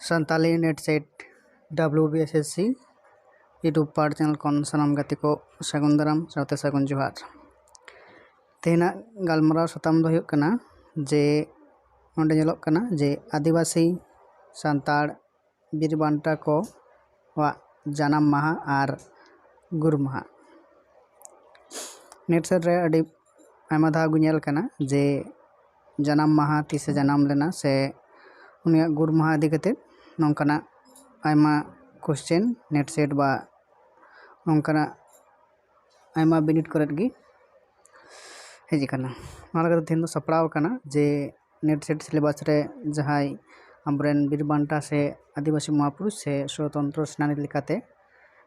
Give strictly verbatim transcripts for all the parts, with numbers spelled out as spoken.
Santali NET SET WBSSC YouTube ᱯᱟᱲ channel ᱠᱷᱚᱱ ᱥᱟᱱᱟᱢ ᱜᱟᱛᱮ ᱠᱚ ᱥᱟᱹᱜᱩᱱ ᱫᱟᱨᱟᱢ ᱥᱟᱶᱛᱮ ᱥᱟᱹᱜᱩᱱ ᱡᱚᱦᱟᱨ᱾ ᱛᱮᱦᱮᱧᱟᱜ ᱜᱟᱞᱢᱟᱨᱟᱣ ᱥᱟᱛᱟᱢ ᱫᱚ ᱦᱩᱭᱩᱜ ᱠᱟᱱᱟ ᱡᱮ ᱱᱚᱸᱰᱮ ᱧᱮᱞᱚᱜ ᱠᱟᱱᱟ ᱡᱮ ᱟᱹᱫᱤᱵᱟᱹᱥᱤ ᱥᱟᱱᱛᱟᱲ ᱵᱤᱨ ᱵᱟᱱᱴᱟ ᱠᱚᱣᱟᱜ ᱡᱟᱱᱟᱢ ᱢᱟᱦᱟ ᱟᱨ ᱜᱩᱨ ᱢᱟᱦᱟ᱾ NET SET ᱨᱮ ᱟᱹᱰᱤ ᱟᱭᱢᱟ ᱫᱷᱟᱣ ᱜᱮ ᱧᱮᱞ ᱠᱟᱱᱟ ᱡᱮ ᱡᱟᱱᱟᱢ ᱢᱟᱦᱟ ᱛᱤᱥᱮ ᱡᱟᱱᱟᱢ ᱞᱮᱱᱟ ᱥᱮ ᱩᱱᱤᱭᱟᱜ ᱜᱩᱨ ᱢᱟᱦᱟ ᱤᱫᱤ ᱠᱟᱛᱮ ᱱᱚᱝᱠᱟᱱᱟᱜ ᱟᱭᱢᱟ question NET SET ᱵᱟ ᱱᱚᱝᱠᱟᱱᱟᱜ ᱟᱭᱢᱟ ᱵᱤᱱᱤᱰ ᱠᱚᱨᱮᱫ ᱜᱮ ᱦᱮᱡ ᱟᱠᱟᱱᱟ᱾ ᱚᱱᱟ ᱞᱮᱠᱟᱛᱮ ᱛᱮᱦᱮᱧ ᱫᱚ ᱥᱟᱯᱲᱟᱣ ᱟᱠᱟᱱᱟ ᱡᱮ NET SET syllabus ᱨᱮ ᱡᱟᱦᱟᱸᱭ ᱟᱵᱚᱨᱮᱱ ᱵᱤᱨ ᱵᱟᱱᱴᱟ ᱥᱮ ᱟᱹᱫᱤᱵᱟᱹᱥᱤ ᱢᱚᱦᱟᱯᱩᱨᱩᱥ ᱥᱮ ᱥᱚᱛᱚᱱᱛᱨᱚ ᱥᱮᱱᱟᱱᱤ ᱞᱮᱠᱟᱛᱮ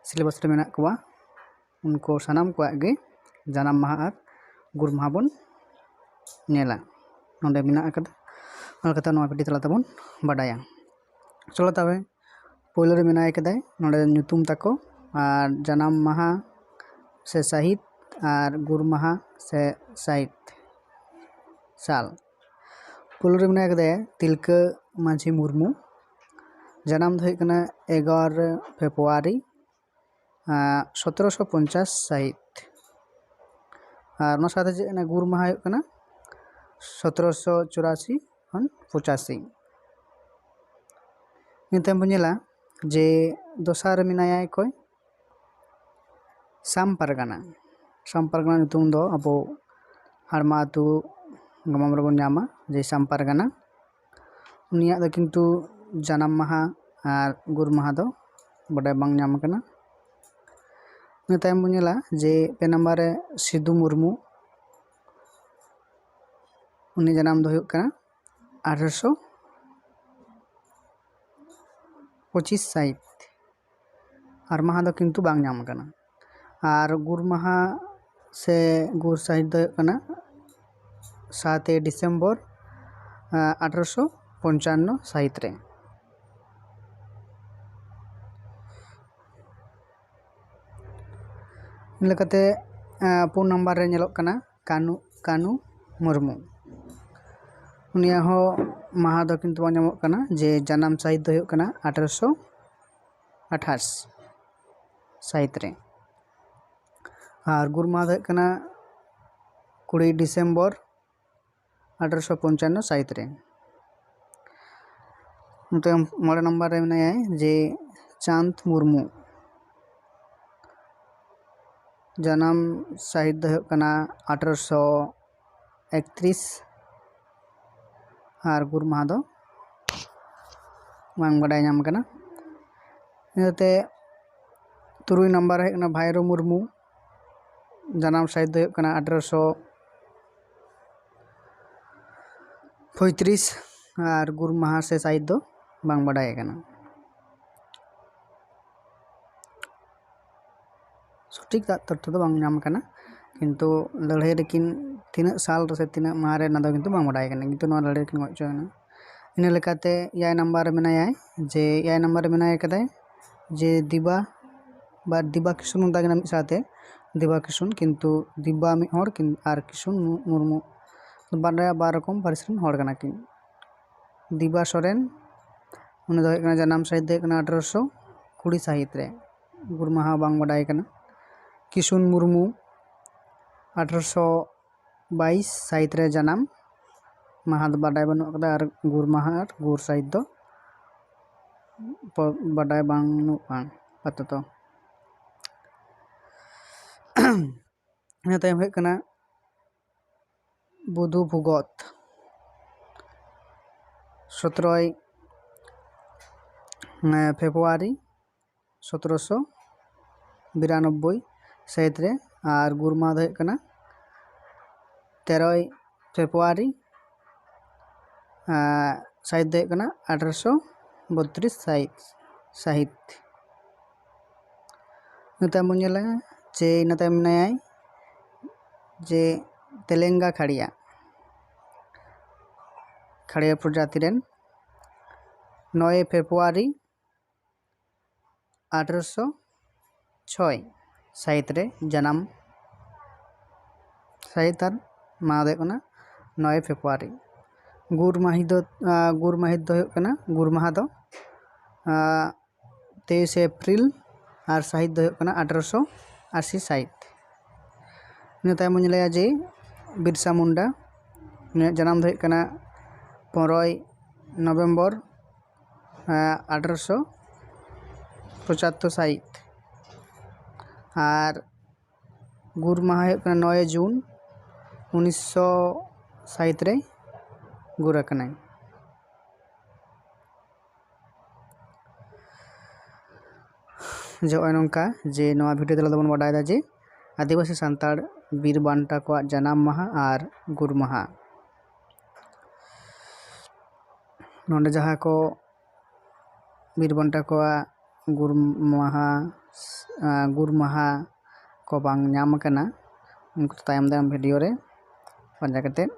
syllabus ᱨᱮ ᱢᱮᱱᱟᱜ ᱠᱚᱣᱟ, ᱩᱱᱠᱩ ᱥᱟᱱᱟᱢ ᱠᱚᱣᱟᱜ ᱜᱮ ᱡᱟᱱᱟᱢ ᱢᱟᱦᱟ ᱟᱨ ᱜᱩᱨ ᱢᱟᱦᱟ ᱵᱚᱱ ᱧᱮᱞᱟ᱾ ᱱᱚᱰᱮ ᱢᱮᱱᱟᱜ ᱟᱠᱟᱫᱟ, ᱚᱱᱟ ᱞᱮᱠᱟᱛᱮ ᱱᱚᱣᱟ ᱵᱷᱤᱰᱤᱭᱳ ᱛᱟᱞᱟ ᱛᱮᱵᱚᱱ ᱵᱟᱰᱟᱭᱟ᱾ ᱪᱚᱞᱚ ᱛᱚᱵᱮ, ᱯᱳᱭᱞᱳ ᱨᱮ ᱢᱮᱱᱟᱭ ᱠᱟᱫᱟᱭ ᱱᱚᱰᱮ ᱧᱩᱛᱩᱢ ᱛᱟᱠᱚ ᱟᱨ ᱡᱟᱱᱟᱢ ᱢᱟᱦᱟ ᱥᱮ ᱥᱟᱹᱦᱤᱛ ᱟᱨ ᱜᱩᱨ ᱢᱟᱦᱟ ᱥᱮ ᱥᱟᱹᱦᱤᱛ ᱥᱟᱞ᱾ ᱯᱳᱭᱞᱳ ᱨᱮ ᱢᱮᱱᱟᱭ ᱠᱟᱫᱮᱭᱟ ᱛᱤᱞᱠᱟᱹ ᱢᱟᱹᱡᱷᱤ ᱢᱩᱨᱢᱩ, ᱡᱟᱱᱟᱢ ᱫᱚ ᱦᱩᱭᱩᱜ ᱠᱟᱱᱟ ᱮᱜᱟᱨᱚ ᱯᱷᱮᱵᱽᱨᱩᱣᱟᱨᱤ, ᱟᱸ, ᱥᱚᱛᱨᱚᱥᱚ ᱯᱚᱧᱪᱟᱥ ᱥᱟᱹᱦᱤᱛ᱾ ᱟᱨ ᱚᱱᱟ ᱥᱟᱶᱛᱮ ᱪᱮᱫ ᱚᱱᱟ ᱜᱩᱨ ᱢᱟᱦᱟ ᱦᱩᱭᱩᱜ ᱠᱟᱱᱟ ᱥᱚᱛᱨᱚᱥᱚ ᱪᱩᱨᱟᱥᱤ ᱠᱷᱚᱱ ᱯᱚᱸᱪᱟᱥᱤ᱾ ᱤᱱᱟᱹ ᱛᱟᱭᱚᱢ ᱵᱚᱱ ᱧᱮᱞᱟ ᱡᱮ ᱫᱚᱥᱟᱨ ᱨᱮ ᱢᱮᱱᱟᱭᱟ ᱚᱠᱚᱭ? ᱥᱟᱢ ᱯᱟᱨᱜᱟᱱᱟ᱾ ᱥᱟᱢ ᱯᱟᱨᱜᱟᱱᱟ ᱧᱩᱛᱩᱢ ᱫᱚ ᱟᱵᱚ ᱦᱟᱲᱢᱟ ᱟᱹᱛᱩ ᱜᱟᱢᱟᱢ ᱨᱮᱵᱚᱱ ᱧᱟᱢᱟ ᱡᱮ ᱥᱟᱢ ᱯᱟᱨᱜᱟᱱᱟ᱾ ᱩᱱᱤᱭᱟᱜ ᱫᱚ ᱠᱤᱱᱛᱩ ᱡᱟᱱᱟᱢ ᱢᱟᱦᱟ ᱟᱨ ᱜᱩᱨ ᱢᱟᱦᱟ ᱫᱚ ᱵᱟᱰᱟᱭ ᱵᱟᱝ ᱧᱟᱢ ᱟᱠᱟᱱᱟ᱾ ᱤᱱᱟᱹ ᱛᱟᱭᱚᱢ ᱵᱚᱱ ᱧᱮᱞᱟ ᱡᱮ ᱯᱮ ᱱᱟᱢᱵᱟᱨ ᱨᱮ ᱥᱤᱫᱩ ᱢᱩᱨᱢᱩ, ᱩᱱᱤ ᱡᱟᱱᱟᱢ ᱫᱚ ᱦᱩᱭᱩᱜ ᱠᱟᱱᱟ ᱟᱴᱷᱨᱚᱥᱚ ᱯᱚᱸᱪᱤᱥ ᱥᱟᱹᱦᱤᱛ᱾ ᱟᱨ ᱢᱟᱦᱟ ᱫᱚ ᱠᱤᱱᱛᱩ ᱵᱟᱝ ᱧᱟᱢ ᱟᱠᱟᱱᱟ᱾ ᱟᱨ ᱜᱩᱨ ᱢᱟᱦᱟ ᱥᱮ ᱜᱩᱨ ᱥᱟᱹᱦᱤᱛ ᱫᱚ ᱦᱩᱭᱩᱜ ᱠᱟᱱᱟ ᱥᱟᱛᱮᱭ ᱰᱤᱥᱮᱢᱵᱚᱨ, ᱟᱸ, ᱟᱴᱷᱨᱚᱥᱚ ᱯᱚᱧᱪᱟᱱᱱᱚ ᱥᱟᱹᱦᱤᱛ ᱨᱮ᱾ ᱤᱱᱟᱹ ᱞᱮᱠᱟᱛᱮ, ᱟᱸ, ᱯᱩᱱ ᱱᱟᱢᱵᱟᱨ ᱨᱮ ᱧᱮᱞᱚᱜ ᱠᱟᱱᱟ ᱠᱟᱹᱱᱩ, ᱠᱟᱹᱱᱩ ᱢᱩᱨᱢᱩ᱾ ᱩᱱᱤᱭᱟᱜ ᱦᱚᱸ ᱢᱟᱦᱟ ᱫᱚ ᱠᱤᱱᱛᱩ ᱵᱟᱝ ᱧᱟᱢᱚᱜ ᱠᱟᱱᱟ, ᱡᱮ ᱡᱟᱱᱟᱢ ᱥᱟᱹᱦᱤᱛ ᱫᱚ ᱦᱩᱭᱩᱜ ᱠᱟᱱᱟ ᱟᱴᱷᱨᱚᱥᱚ ᱟᱴᱷᱟᱥ ᱥᱟᱹᱦᱤᱛ ᱨᱮ, ᱟᱨ ᱜᱩᱨ ᱢᱟᱦᱟ ᱫᱚ ᱦᱩᱭᱩᱜ ᱠᱟᱱᱟ ᱠᱩᱲᱤ ᱰᱤᱥᱮᱢᱵᱚᱨ ᱟᱴᱷᱨᱚᱥᱚ ᱯᱚᱧᱪᱟᱱᱱᱚ ᱥᱟᱹᱦᱤᱛ ᱨᱮ᱾ ᱱᱚᱛᱮ ᱢᱚᱬᱮ ᱱᱚᱢᱵᱚᱨ ᱨᱮ ᱢᱮᱱᱟᱭᱟ ᱡᱮ ᱪᱟᱸᱫᱽ ᱢᱩᱨᱢᱩ, ᱡᱟᱱᱟᱢ ᱥᱟᱹᱦᱤᱛ ᱫᱚ ᱦᱩᱭᱩᱜ ᱠᱟᱱᱟ ᱟᱴᱷᱨᱚᱥᱚ ᱮᱠᱛᱨᱤᱥ, ᱟᱨ ᱜᱩᱨ ᱢᱟᱦᱟ ᱫᱚ ᱵᱟᱝ ᱵᱟᱰᱟᱭ ᱧᱟᱢ ᱠᱟᱱᱟ᱾ ᱤᱱᱟᱹᱛᱮ ᱛᱩᱨᱩᱭ ᱱᱟᱢᱵᱟᱨ ᱦᱩᱭᱩᱜ ᱠᱟᱱᱟ ᱵᱷᱟᱭᱨᱳ ᱢᱩᱨᱢᱩ, ᱡᱟᱱᱟᱢ ᱥᱟᱹᱦᱤᱛ ᱫᱚ ᱦᱩᱭᱩᱜ ᱠᱟᱱᱟ ᱟᱴᱷᱨᱚᱥᱚ ᱯᱚᱸᱭᱛᱨᱤᱥ, ᱟᱨ ᱜᱩᱨ ᱢᱟᱦᱟ ᱥᱮ ᱥᱟᱹᱦᱤᱛ ᱫᱚ ᱵᱟᱝ ᱵᱟᱰᱟᱭ ᱠᱟᱱᱟ᱾ ᱥᱚᱴᱷᱤᱠ ᱛᱚᱛᱛᱷᱚ ᱫᱚ ᱵᱟᱝ ᱧᱟᱢ ᱠᱟᱱᱟ, ᱠᱤᱱᱛᱩ ᱞᱟᱹᱲᱦᱟᱹᱭ ᱨᱮᱠᱤᱱ ᱛᱤᱱᱟᱹᱜ ᱥᱟᱞ ᱨᱮ ᱥᱮ ᱛᱤᱱᱟᱹᱜ ᱢᱟᱦᱟ ᱨᱮ, ᱚᱱᱟ ᱫᱚ ᱠᱤᱱᱛᱩ ᱵᱟᱝ ᱵᱟᱰᱟᱭ ᱠᱟᱱᱟ, ᱠᱤᱱᱛᱩ ᱱᱚᱣᱟ ᱞᱟᱹᱲᱦᱟᱹᱭ ᱨᱮᱠᱤᱱ ᱜᱚᱡ ᱦᱚᱪᱚᱭᱮᱱᱟ᱾ ᱤᱱᱟᱹ ᱞᱮᱠᱟᱛᱮ ᱮᱭᱟᱭ ᱱᱟᱢᱵᱟᱨ ᱨᱮ ᱢᱮᱱᱟᱭᱟ, ᱡᱮ ᱮᱭᱟᱭ ᱱᱟᱢᱵᱟᱨ ᱨᱮ ᱢᱮᱱᱟᱭ ᱠᱟᱫᱟᱭ ᱡᱮ ᱫᱤᱵᱟ ᱵᱟ ᱫᱤᱵᱟ ᱠᱤᱥᱩᱱ ᱢᱮᱛᱟ ᱠᱤᱱᱟ ᱢᱤᱫ ᱥᱟᱶᱛᱮ, ᱫᱤᱵᱟ ᱠᱤᱥᱩᱱ, ᱠᱤᱱᱛᱩ ᱫᱤᱵᱟ ᱢᱤᱫ ᱦᱚᱲ ᱠᱤᱱ-, ᱟᱨ ᱠᱤᱥᱩᱱ ᱢᱩ-, ᱢᱩᱨᱢᱩ ᱵᱟᱨᱭᱟ ᱵᱟᱨ ᱨᱚᱠᱚᱢ ᱯᱟᱹᱨᱤᱥ ᱨᱮᱱ ᱦᱚᱲ ᱠᱟᱱᱟ ᱠᱤᱱ᱾ ᱫᱤᱵᱟ ᱥᱚᱨᱮᱱ, ᱩᱱᱤ ᱫᱚ ᱦᱩᱭᱩᱜ ᱠᱟᱱᱟ, ᱡᱟᱱᱟᱢ ᱥᱟᱹᱦᱤᱛ ᱫᱚ ᱦᱩᱭᱩᱜ ᱠᱟᱱᱟ ᱟᱴᱷᱨᱚᱥᱚ ᱠᱩᱲᱤ ᱥᱟᱹᱦᱤᱛ ᱨᱮ, ᱜᱩᱨ ᱢᱟᱦᱟ ᱵᱟᱝ ᱵᱟᱰᱟᱭ ᱠᱟᱱᱟ᱾ ᱠᱤᱥᱩᱱ ᱢᱩᱨᱢᱩ, ᱟᱴᱷᱨᱚᱥᱚ ᱵᱟᱭᱤᱥ ᱥᱟᱹᱦᱤᱛ ᱨᱮ ᱡᱟᱱᱟᱢ, ᱢᱟᱦᱟ ᱫᱚ ᱵᱟᱰᱟᱭ ᱵᱟᱹᱱᱩᱜ ᱟᱠᱟᱫᱟ, ᱟᱨ ᱜᱩᱨ ᱢᱟᱦᱟ ᱟᱨ ᱜᱩᱨ ᱥᱟᱹᱦᱤᱛ ᱫᱚ ᱯᱚ-, ᱵᱟᱰᱟᱭ ᱵᱟᱹᱱᱩᱜᱼᱟ ᱟᱯᱟᱛᱚᱛᱚ᱾ ᱤᱱᱟᱹ ᱛᱟᱭᱚᱢ ᱦᱩᱭᱩᱜ ᱠᱟᱱᱟ ᱵᱩᱫᱷᱩ ᱵᱷᱩᱜᱚᱛ, ᱥᱚᱛᱨᱚᱭ ᱯᱷᱮᱵᱽᱨᱩᱣᱟᱨᱤ ᱥᱚᱛᱨᱚᱥᱚ ᱵᱤᱨᱟᱱᱚᱵᱵᱳᱭ ᱥᱟᱹᱦᱤᱛ ᱨᱮ, ᱟᱨ ᱜᱩᱨ ᱢᱟᱦᱟ ᱫᱚ ᱦᱩᱭᱩᱜ ᱠᱟᱱᱟ ᱛᱮᱨᱚᱭ ᱯᱷᱮᱵᱽᱨᱩᱣᱟᱨᱤ, ᱟᱨ ᱥᱟᱹᱦᱤᱛ ᱫᱚ ᱦᱩᱭᱩᱜ ᱠᱟᱱᱟ ᱟᱴᱷᱨᱚᱥᱚ ᱵᱚᱛᱛᱨᱤᱥ ᱥᱟᱹᱦᱤᱛ, ᱥᱟᱹᱦᱤᱛ᱾ ᱤᱱᱟᱹ ᱛᱟᱭᱚᱢ ᱵᱚᱱ ᱧᱮᱞᱟ ᱡᱮ ᱤᱱᱟᱹ ᱛᱟᱭᱚᱢ ᱢᱮᱱᱟᱭᱟᱭ ᱡᱮ ᱛᱮᱞᱮᱝᱜᱟ ᱠᱷᱟᱲᱤᱭᱟ, ᱠᱷᱟᱲᱤᱭᱟ ᱯᱨᱚᱡᱟᱛᱤ ᱨᱮᱱ, ᱱᱚᱭᱮ ᱯᱷᱮᱵᱽᱨᱩᱣᱟᱨᱤ ᱟᱴᱷᱨᱚᱥᱚ ᱪᱷᱚᱭ ᱥᱟᱹᱦᱤᱛ ᱨᱮ ᱡᱟᱱᱟᱢ ᱥᱟᱹᱦᱤᱛ, ᱟᱨ ᱢᱟᱦᱟ ᱫᱚ ᱦᱩᱭᱩᱜ ᱠᱟᱱᱟ ᱱᱚᱭᱮ ᱯᱷᱮᱵᱽᱨᱩᱣᱟᱨᱤ᱾ ᱜᱩᱨ ᱢᱟᱹᱦᱤᱛ ᱫᱚ ᱜᱩᱨ ᱢᱟᱹᱦᱤᱛ ᱫᱚ ᱦᱩᱭᱩᱜ ᱠᱟᱱᱟ, ᱜᱩᱨ ᱢᱟᱦᱟ ᱫᱚ ᱛᱮᱭᱤᱥᱮ ᱮᱯᱨᱤᱞ ᱟᱨ ᱥᱟᱹᱦᱤᱛ ᱫᱚ ᱦᱩᱭᱩᱜ ᱠᱟᱱᱟ ᱟᱴᱷᱨᱚᱥᱚ ᱟᱥᱤ ᱥᱟᱹᱦᱤᱛ᱾ ᱤᱱᱟᱹ ᱛᱟᱭᱚᱢ ᱵᱚᱱ ᱧᱮᱞᱮᱭᱟ ᱡᱮ ᱵᱤᱨᱥᱟ ᱢᱩᱱᱰᱟ, ᱩᱱᱤᱭᱟᱜ ᱡᱟᱱᱟᱢ ᱫᱚ ᱦᱩᱭᱩᱜ ᱠᱟᱱᱟ ᱯᱚᱱᱨᱚᱭ ᱱᱚᱵᱷᱮᱢᱵᱚᱨ ᱟᱴᱷᱨᱚᱥᱚ ᱯᱚᱸᱪᱟᱛᱛᱳᱨ ᱥᱟᱹᱦᱤᱛ᱾ ᱟᱨ ᱜᱩᱨ ᱢᱟᱦᱟ ᱦᱩᱭᱩᱜ ᱠᱟᱱᱟ ᱱᱚᱭᱮ ᱡᱩᱱ ᱩᱱᱤᱥᱥᱚ ᱥᱟᱹᱦᱤᱛ ᱨᱮ ᱜᱩᱨ ᱟᱠᱟᱱᱟᱭ᱾ ᱡᱮ ᱱᱚᱜᱼᱚᱭ ᱱᱚᱝᱠᱟ ᱡᱮ ᱱᱚᱣᱟ ᱵᱷᱤᱰᱤᱭᱳ ᱛᱟᱞᱟ ᱛᱮᱵᱚᱱ ᱵᱟᱰᱟᱭ ᱫᱟ ᱡᱮ ᱟᱹᱫᱤᱵᱟᱹᱥᱤ ᱥᱟᱱᱛᱟᱲ ᱵᱤᱨ ᱵᱟᱱᱴᱟ ᱠᱚᱣᱟᱜ ᱡᱟᱱᱟᱢ ᱢᱟᱦᱟ ᱟᱨ ᱜᱩᱨ ᱢᱟᱦᱟ᱾ ᱱᱚᱰᱮ ᱡᱟᱦᱟᱸ ᱠᱚ ᱵᱤᱨ ᱵᱟᱱᱴᱟ ᱠᱚᱣᱟᱜ ᱜᱩᱨ ᱢᱟᱦᱟ, ᱜᱩᱨ ᱢᱟᱦᱟ ᱠᱚ ᱵᱟᱝ ᱧᱟᱢ ᱟᱠᱟᱱᱟ, ᱩᱱᱠᱩ ᱫᱚ ᱛᱟᱭᱚᱢ ᱫᱟᱨᱟᱢ ᱵᱷᱤᱰᱤᱭᱳ ᱨᱮ ᱯᱟᱸᱡᱟ ᱠᱟᱛᱮᱫ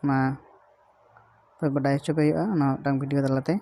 ᱚᱱᱟ ᱯᱮ ᱵᱟᱰᱟᱭ ᱦᱚᱪᱚ ᱯᱮ ᱦᱩᱭᱩᱜᱼᱟ, ᱚᱱᱟ ᱢᱤᱫᱴᱟᱝ ᱵᱷᱤᱰᱤᱭᱳ ᱛᱟᱞᱟᱛᱮ᱾